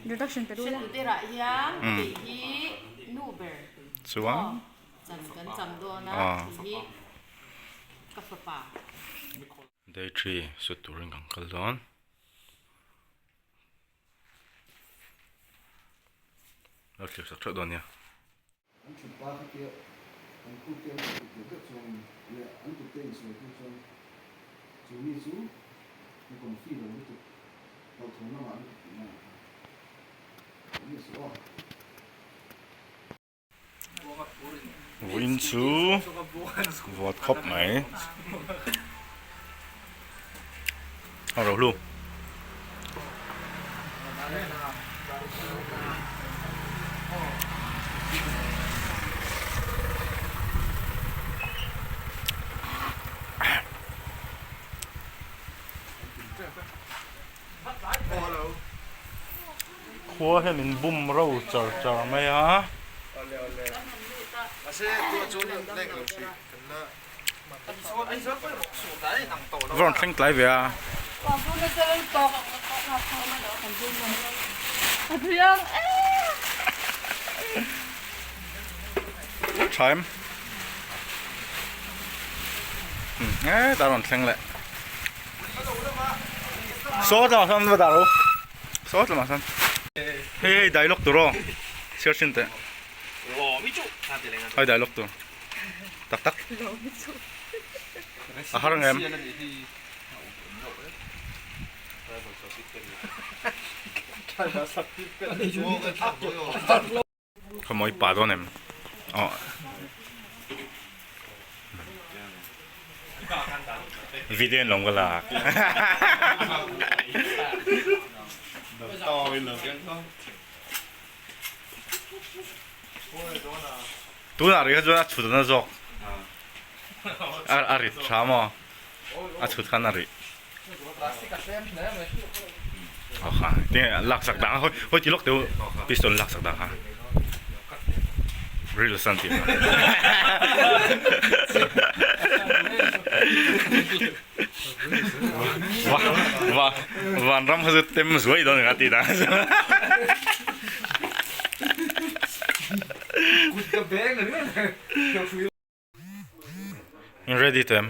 Introduction pe deuh la. Hretu hian kei hi nu ber Chuan chan kan chang dawn a tih hi ka fapa. Day tree sut turin kan kal dawn. Lo thlir sak theuh dawn nia. An thut pa kha tia an kut te an kut tur deuh chuan leh an kut te insawi tur chuan chu mi chu mi confi lo lutuk hlauhthawn lamah lutuk tihna ang kha a ni suh aw. Vawiin chu vawt khawp mai a ro hlu. Khua hian min bum ro char char mai a. Va rawn thleng tlai ve a. Tha em? Hetah a rawn thleng leh. Saw tlangah sawn va dah rawh u. Saw tlangah sawn. Hei hei dialogue tur aw. Chhiar thin teh. Hei dialogue tur. Tak tak. A har ang em? Ka mawi pah dawn em? Aw. Video in lawm ka lak. Tunah rih kha chuan a chhut na zawk. A rit tha maw? A chhut khan a rih. Aw kha tinge lak sak dang a hawi hawi ti lawk teh u pistol lak sak dang kha reels an tih kha va vanram kha chu tem zuai dawn anga tih dan In ready tawh em?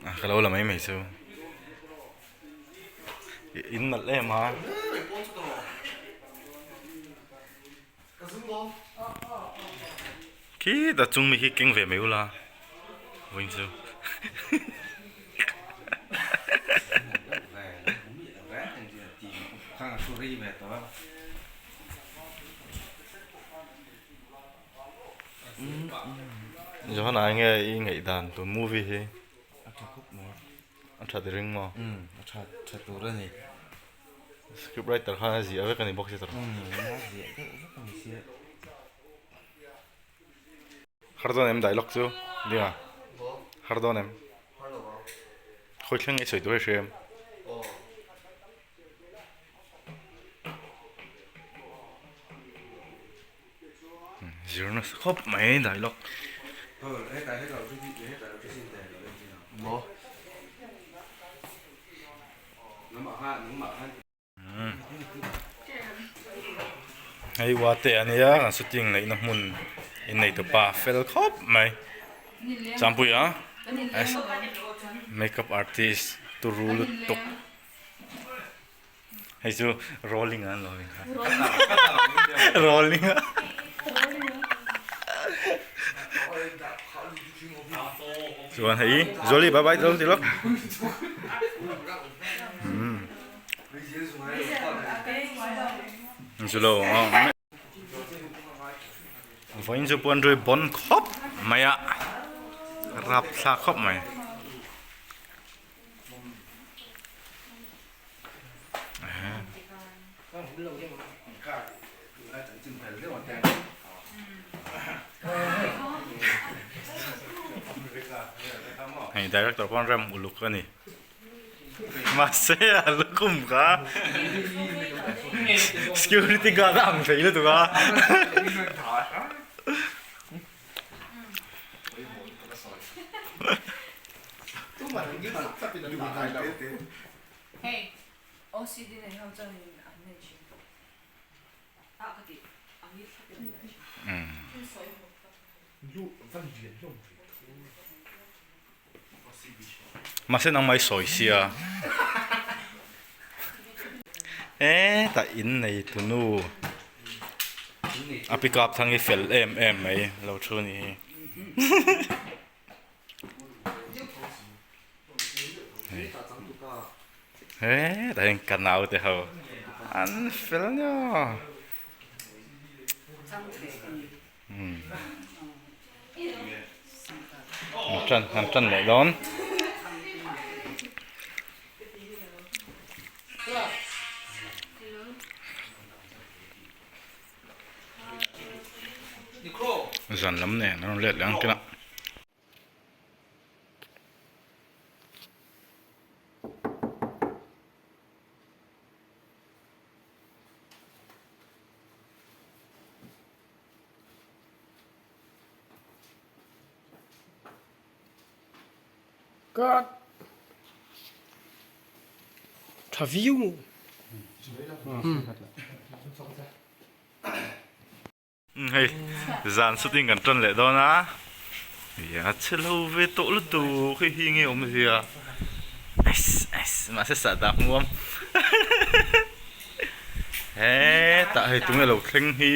A ka lo la mai mai chu. In nalh em a. Khi ta chung mi khi keng ve mai ula. Vawiin chu. Johana enge i ngaih dan tun movie hi a tha khawp mai a tha ti ring maw a tha tha tur a ni script writer khan a ziah vek a ni bawk si tawh a ziah deuh vek a ni sia har dawn em dialogue chu dinga har dawn em khawi thleng nge sawi tur hi hria em. Zir nasa khawp mai dialogue. Hei wate ania kan shooting neihna hmun innei tupa fel khawp mai Champui a makeup artist turu lutuk. Hei chu rolling an lo in kha. Rolling a. Chuan hei Jolie bye bye lo ti lo. Zulo Vawiin chu puan rui bawn khawp mai a rapthlak khawp mai. Hei director pawh an rem uluk a ni mahse a lukhum kha security guard a ang thei lutuk a. Mahse nangmah i sawi sia. Hetah in nei tunu a pick up thang hi fel em em mai lo thu ni hi. Hetah hian ka naute ho an fel nia. An tan an tan leh dawn. Zan lam nen a rawn let leh ang kinah. Ka tha viau. Hei zan shooting kan tan leh dawn a a chhe lo ve tawh lutuk hei hi nge awmzia mahse sahdah hmuam hetah hei tunge lo thleng hi.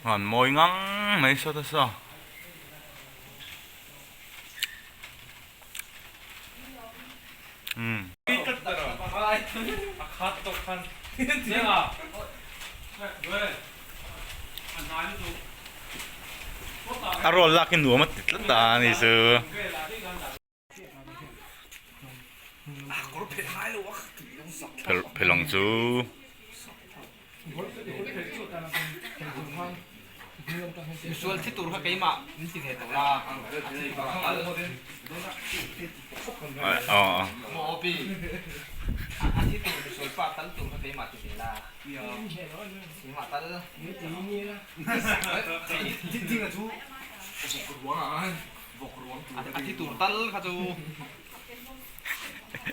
An mawi ngang mai saw ta saw. Umm. A rawl lak hi nuam a ti tlat a ni chu. Phelawng chu.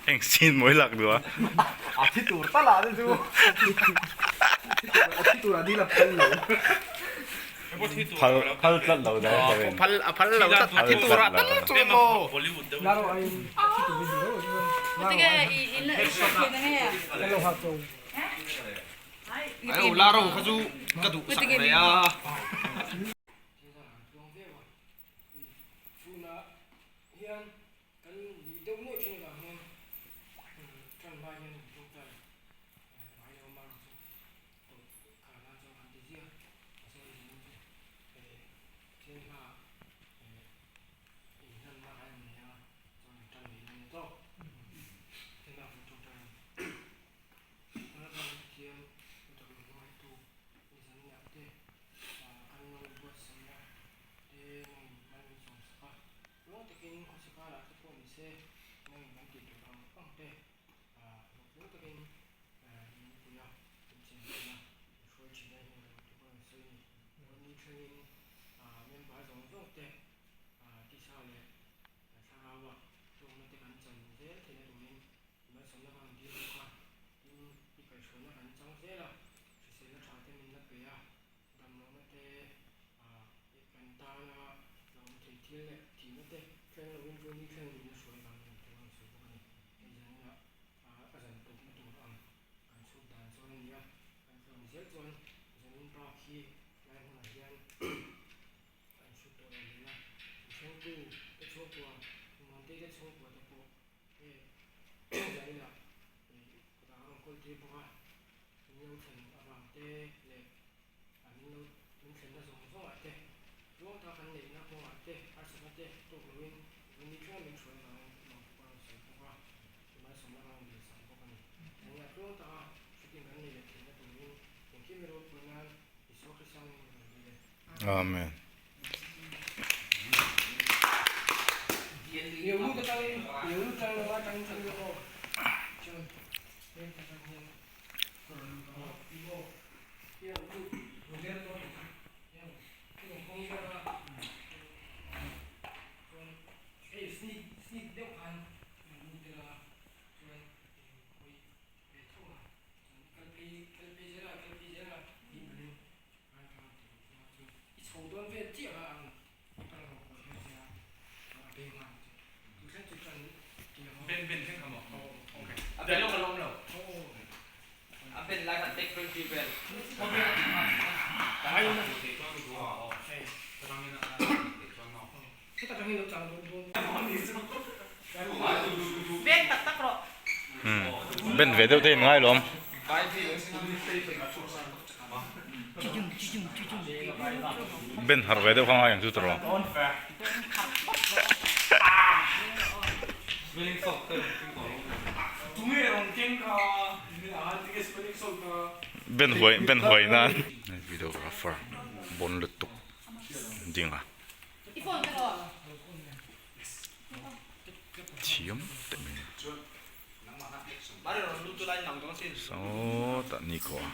Eng sin mawi lak duh a. A thi tur tal ah te chu. A thi tur a dil a phal lo. Phal phal tlat lo dai a rin. Phal a phal lo tlat a thi tur ah tal chu emaw. Ai la ro kha chu ka duh sak mai a. Amen. Ben ve deuh te in ngai lawm. Ben harh ve deuh kha ngai ang chu tawh. Ben huai ben huai nan. Videographer bon lutuk ding a. Thiam teh mai a ni. Sawtah ni khawh a.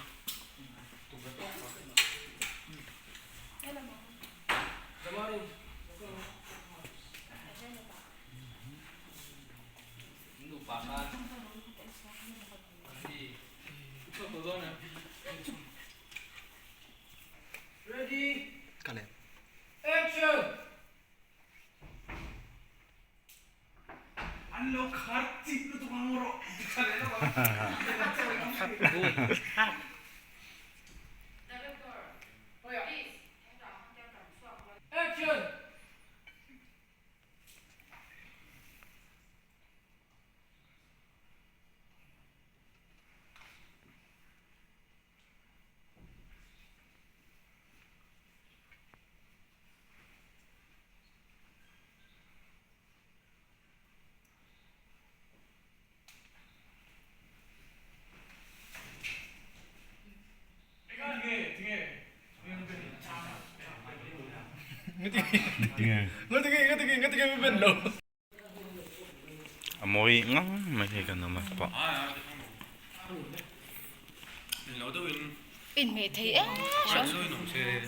A mawi ngang mai hei kan awm a pah.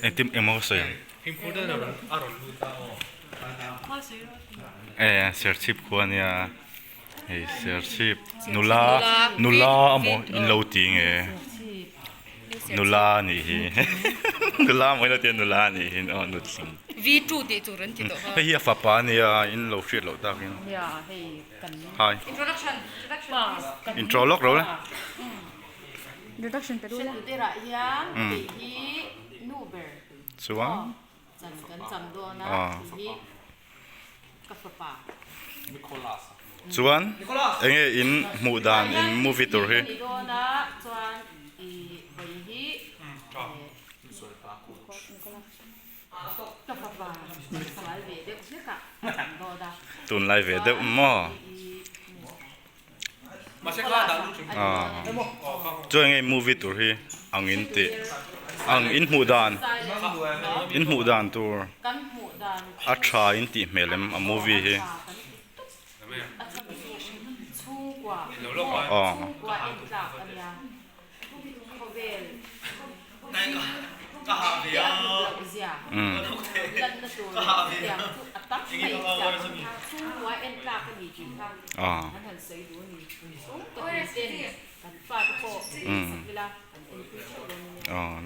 Engtin engmaw ka sawi ang? E Serchhip khua ania hei Serchhip nula nula amaw in lo ti nge nula anih hi nula amaw in lo ti a nula anih hi aw nutling hei hi a fapa ania in lo hriat loh takin hi intro lawk lo le. Introduction pe deuh la. Hriattu hian tih hi nu ber Chuan chan kan chang dawn a tih hi ka fapa. Chuan enge in hmuh dan in movie tur hi. Ni dawn a chuan i vawi hi ka fapa sual ve deuh hlek a chang dawn a. Tunlai ve deuh maw? Chuan nge movie tur hi ang in tih ang in hmuh dan in hmuh dan tur a tha in tih hmel em a movie hi aw.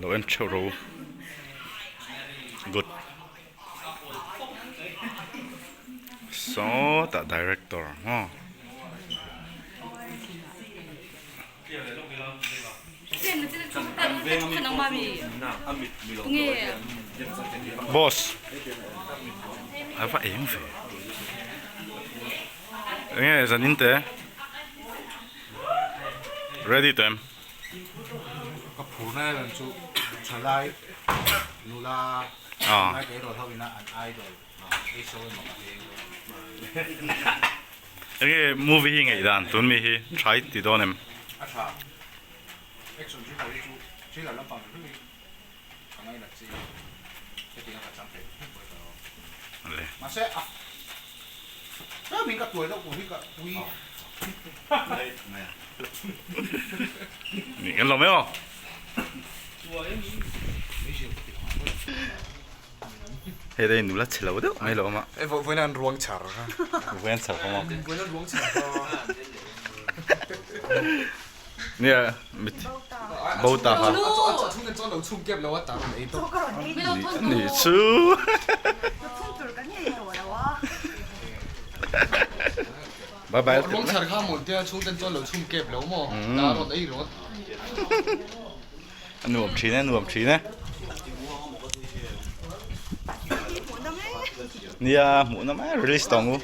Lo en theuh ro good sawtah director maw. Boss a va eng ve enge zanin te ready tawh em ka phurna erawh chu thalai nula nula te erawh ho ina an idol ei sawi emaw ka ti Enge movie hi ngaih dan tun mi hi try ti dawn em? A tha. Action chu pawh hi chu thriller lampang hrim hi ka ngainat chi hetiang a ka chang thei hrim pawh hi ka lo. Le. Mahse a tlem in ka tuai deuh tur hi ka pui. Ni kan lawm em aw. Hei dei nula chhe lo deuh mai lo awm a. Hei vawiin an ruang chhar kha. Vawiin an chhar kha maw? Vawiin an ruang chhar kha. Nia mit. Bo ta kha. Ni chu. Bye bye. A nuam thin e, nuam thin e. Nia, hmuh na mai release tawh ang u.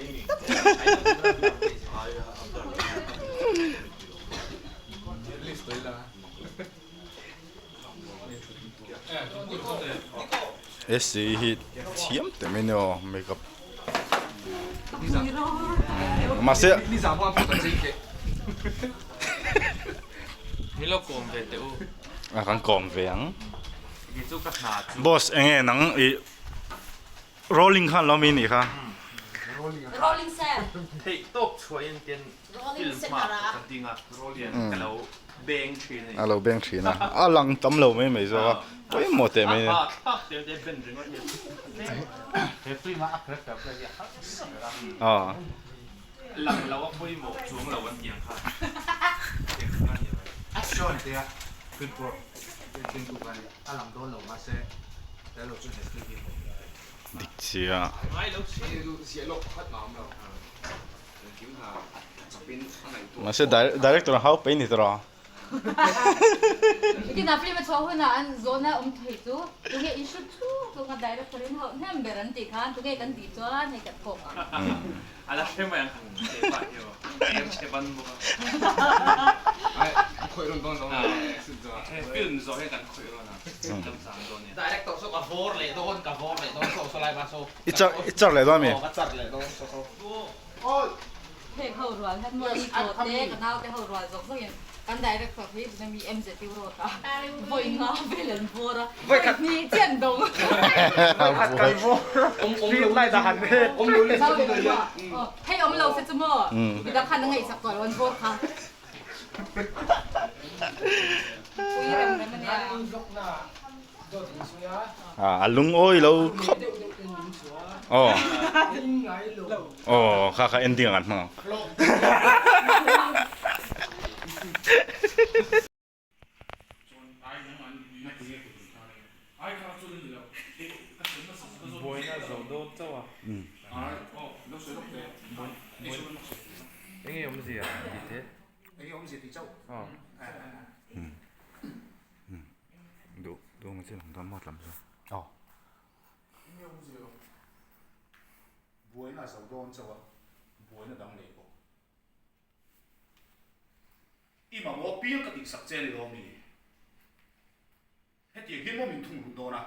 SC hi thiam te mai ni aw makeup. Mahse Milo kawm ve teh u. A kan kawm ve ang. Boss enge nang i rolling khan lo mi nih kha. Rolling sir. Theih tawp chhuahin ten film hma kan ding a rolling ka lo beng thin a ni. A lo beng thin a. A lang tam lo mai mai zawk a. Pawimawh teh mai. A ha thlak tel te ben ringawt hian. He film a a character play hi a har ber a. Lang lo a pawimawh chuang lo an tih ang kha. Action tia film pawh en tu kha nia a lang dawn lo mahse tel lo chuan he film hi Dik chiah. Mahse director hau pei ni tawh. Kina film a chhuah hunah an zawhna awm thei chu tunge in shoot chhung chunga director in hauh hnem ber an tih khan tunge kan tih chuan hei kan kawk ang. A la hre mai ang he pa hi aw er chhe ban bawk a. Khawih rawn dawn lo He film zawh hian kan khawih rawn a lam chang dawn nia. Director saw ka vawr leh dawn ka vawr leh dawn saw saw lai pa saw. I char i char leh dawn mi? Aw ka char leh dawn saw saw. Heng ho rual hian maw i chaw te ka nau te ho rual zawk zawk in kan director hi tuna mi MZ Road a vawi nga vel an vawr a vawi hnih chiah an dawng. Hei awm lo se chu maw midang khan a ngaihsak tawh lo an vawr kha. Pui rem rem a nia. A lungawi lo khawp. Aw. Aw kha kha ending ah kan hmang ang. Duh duh ang chi lang dawn maw tlam chu. Aw. Buaina a zo dawn chauh a, buaina dang leh bawk. I mamawh piang ka tihsak che ni lo mi? Hetiang hian maw min thung lut dawn a?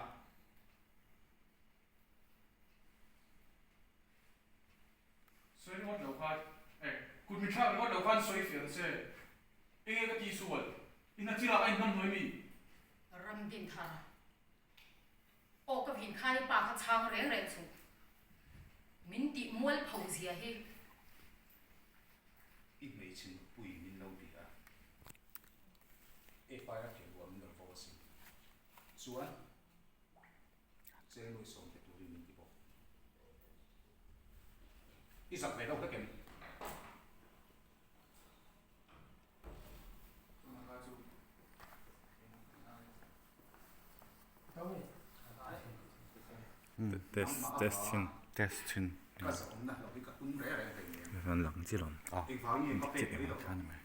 Sawi ringawt lo khan, eh, kut min thlak ringawt lo khan sawi fiah se, enge ka tihsual? I hna chirah a inhnamhnuai mi? Ram din thar. Aw ka vin kha i pa kha chhang reng reng suh. Min tih mual pho zia hi. I hmeichhe nupui min lo bia a, FIR thei ruah min rawn vo asin. Chuan cheng nuih sawm pe turin min ti bawk. I zak ve lo hlek em? Test test chhin test chhin an lang chi lawm a dik chiah em ang khan mai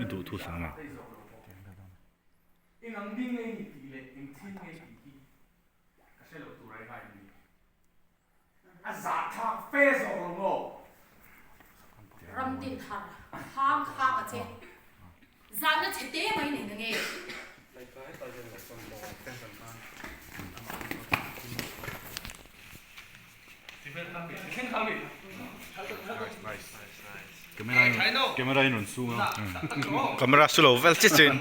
I duh thu sang a. Eng ang mi nge ni tih leh eng thil nge tih hi ka hre lo tur a ingai ni. A zahthlak fe zawk lo maw? Ram din thar hang khang a che. Zahna che te mai nei na nge? Camera in rawn sung a camera su lo vel chiah chiah in.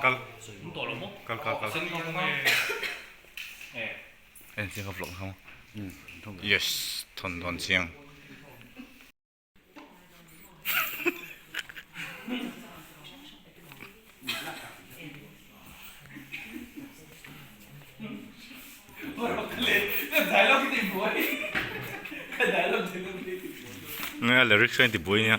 Kal. Kal kal kal. En chiang ka vlog na Yes, thon dawn chiang. Nge lyrics a inti buai nia.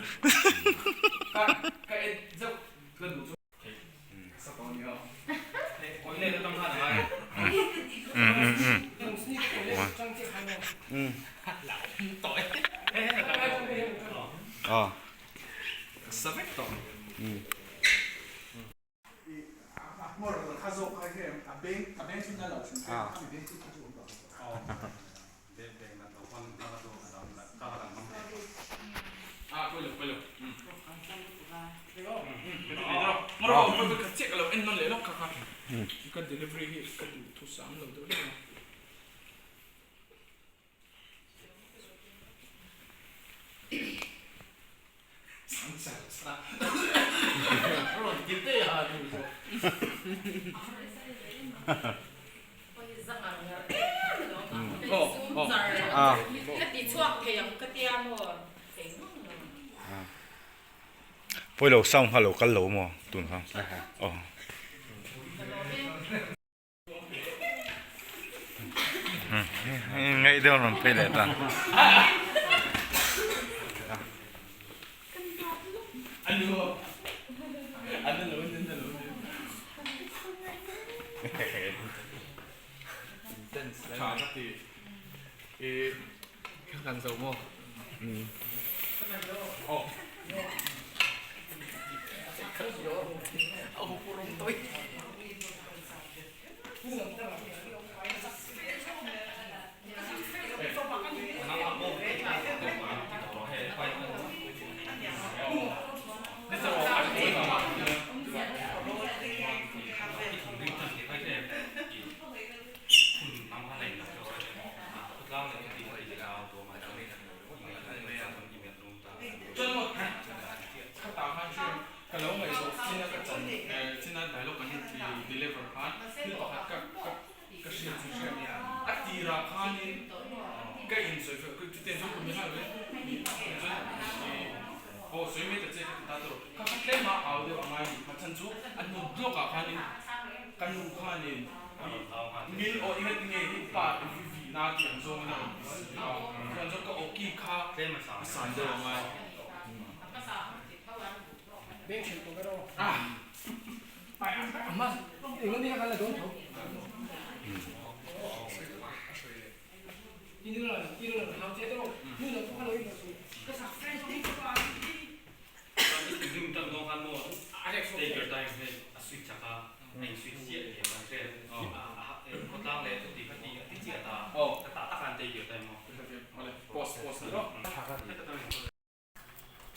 Pawilo sound kha lo kal lo maw tun kha aw. Ngaih deuh rawn phei leh ta.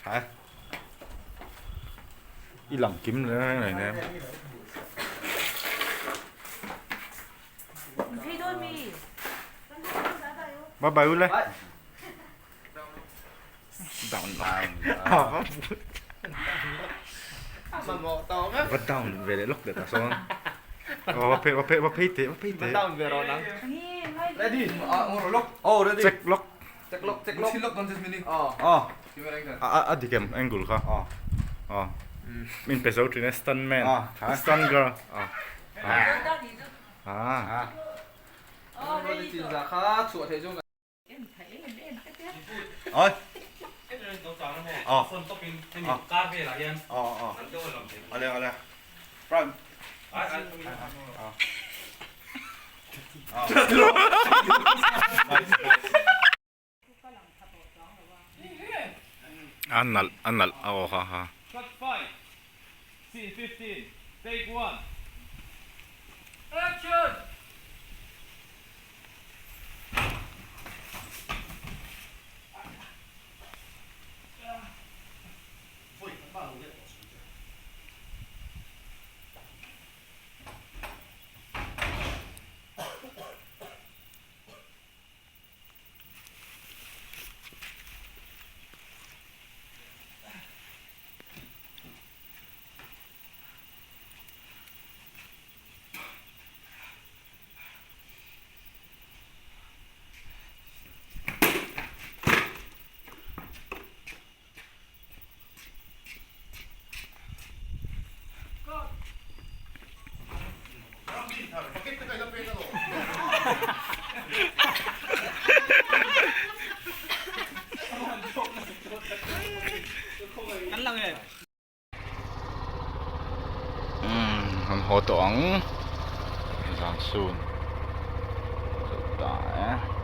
Tha I lang kim reng reng nei nem. Bye bye ule. Down down. Va down ve leh lawk leh ta sawn. Va phei va phei va phei teh va phei teh. Down ve rawh nang. Ready. Oh ready. Check lock. Check lock check lock. Lock Aw. A dik em angle kha. Aw. Min pe zo thin e stunt man. Stunt girl. Aw. Ah. Oi. Aw. Aw aw. Ale ale. Prime. Aw. A nalh a nalh a aw ha ha. Umm an haw tawh ang zan sun ta e.